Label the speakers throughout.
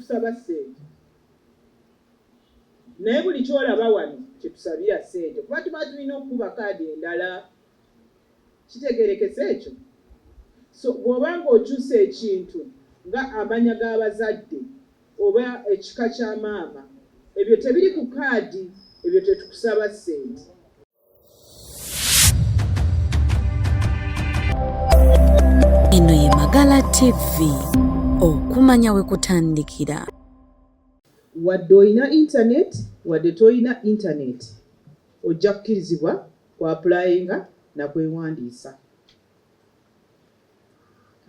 Speaker 1: Tusaba ssente naye buli kyolaba wano kyetusabira ssente kuba tuba tulina okukuba kaadi endala. Kitegerekese ekyo? So bw'oba ng'okyusa ekintu nga amanya g'abazadde oba ekika kya maama ebyo tebiri ku kaadi ebyo tetukusaba ssente.
Speaker 2: Eno ye Magala TV, okumanya we kutandikira.
Speaker 1: Wadde olina internet wadde tolina internet ojja kukirizibwa ku applyinga na kwewandiisa.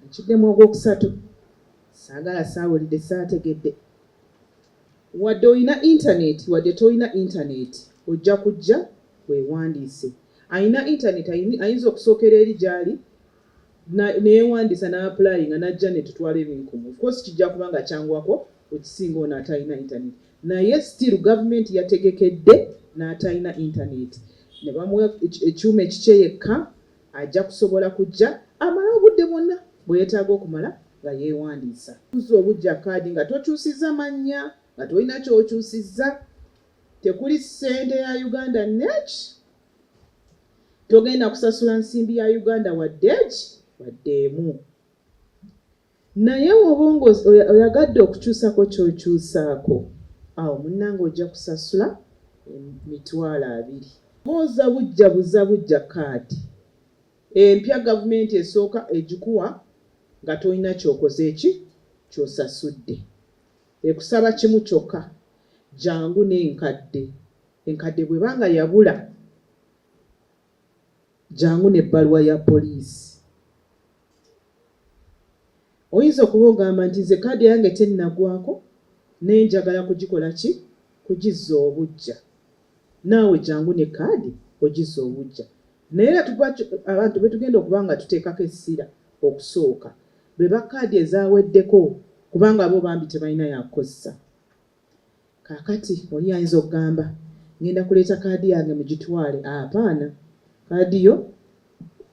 Speaker 1: Nkiddemu ogwokusatu, saagala saawulidde saategedde. Wadde olina internet wadde tolina internet ojja kujja weewandiise. Alina internet ayinza okusookera eri gy'ali neyewandiisa na applyinga n'ajja netutwala ebinkumu. Of course kijja kuba nga kyanguwako okusinga ono atalina internet naye still gavumenti yategekedde n'atalina internet ne bamuwa ekyuma ekikye yekka Ajja kusobola kujja amale obudde bwonna bwe yeetaaga okumala nga yeewandiisa. Kuzza obuggya kaadi nga tokyusizza mannya, nga tolina ky'okyusizza, tekuli ssente ya Uganda neki, togenda kusasula nsimbi ya Uganda wadde eki, wadde emu. Naye woba nga oyagadde okukyusako kyokyusaako awo munange ojja kusasula 20,000. Bwoza bujja buza bujja card empya gavumenti esooka ejikuwa nga tolina kyokoze ki kyosasudde. Ekusaba kimu kyoka jangu nenkadde, enkadde bweba nga yabula jangu nebbaluwa ya police. Oyinza okuba ogamba nti nze kaadi eyange tennagwako naye njagala kugikola ki? Kugizza obuggya. Naawe jangu ne kaadi ogizze obuggya. Naye era tuba abantu be tugenda okuba nga tuteekako essira okusooka be ba kaadi ezaaweddeko kubanga bo bambi tebalina yakukozesa. Kaakati oli ayinza okugamba, Ŋŋenda kuleeta kaadi yange mugitwale. Apaana. Kaadi yo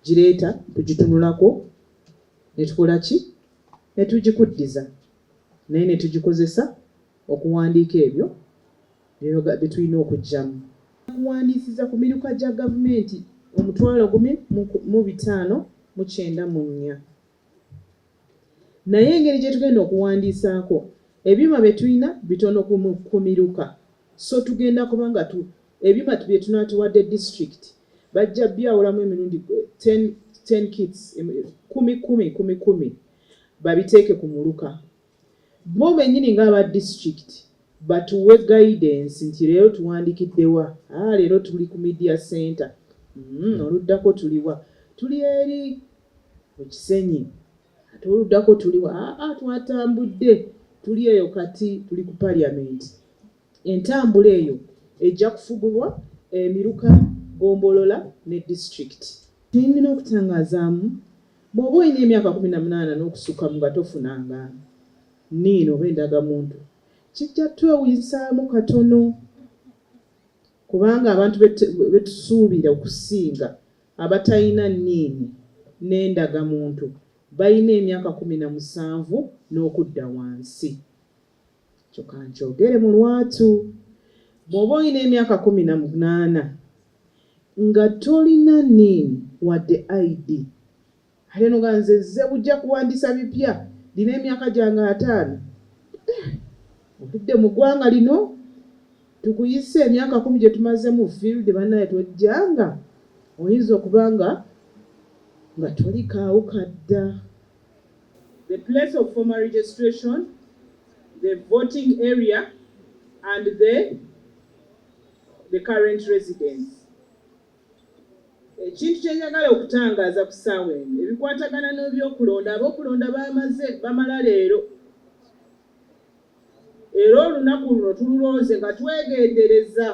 Speaker 1: gireeta tugitunulako ne tukola ki? Ne tugikuddiza. Naye ne tugikozesa okuwandiika ebyo bye tulina okuggyamu. Kuwandiisiza ku miruka gya gavumenti 1594. Naye engeri gye tugenda okuwandiisaako, ebyuma bye tulina bitono ku miruka so tugenda kuba nga ebyuma bye tunaatuwadde disitulikiti bajja byawulamu emirundi 10 kits, kkumi kkumi, kkumi kkumi babiteeke ku muluka. Bo bennyini ng'aba disitulikiti batuwe guidance nti leero tuwandikidde wa, haa leero tuli ku media centre, oluddako tuli wa, tuli eri mu Kisenyi ate oluddako tuli wa, aa twatambudde tuli eyo kati tuli ku parliament. Entambula eyo ejja kufugibwa emiruka, ggombolola ne disitulikiti. Kye nnina okutangaazaamu, bw'oba olina emyaka 18 n'okusukkamu nga tofunanga NIN oba endagamuntu, kijja kutwewunyisaamu katono kubanga abantu be tusuubira okusinga abatalina NIN n'endagamuntu balina emyaka 17 n'okudda wansi. Ekyo kankyogere mu lwatu. Bw'oba olina emyaka 18 nga tolina NIN wadde ID ate n'ogamba nze nzize bujja kuwandiisa bipya nnina emyaka gyange 50, eh, otudde mu ggwanga lino tukuyise emyaka 10 gye tumaze mu field bannaye tojjanga oyinza okuba nga nga tolikaawo kadda. The place of formal registration, the voting area and the current residence. Ekintu kye njagala okutangaaza ku ssaawa eno ebikwatagana n'ebyokulonda, ab'okulonda bamaze bamala leero era olunaku luno tululonze nga twegendereza.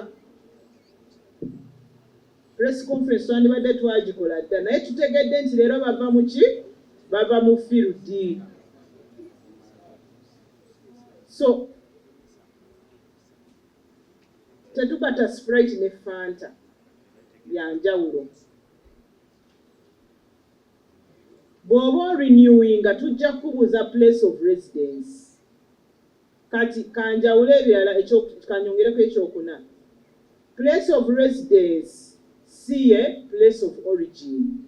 Speaker 1: Press conference twandibadde twagikola dda naye tutegedde nti leero bava mu ki? Bava mu field. So tetugatta Sprite ne Fanta bya njawulo. Bw'oba orenewinga tujja kukubuuza place of residence. Kati kanjawule ebirala, kanyongereko ekyokuna. Place of residence si ye place of origin.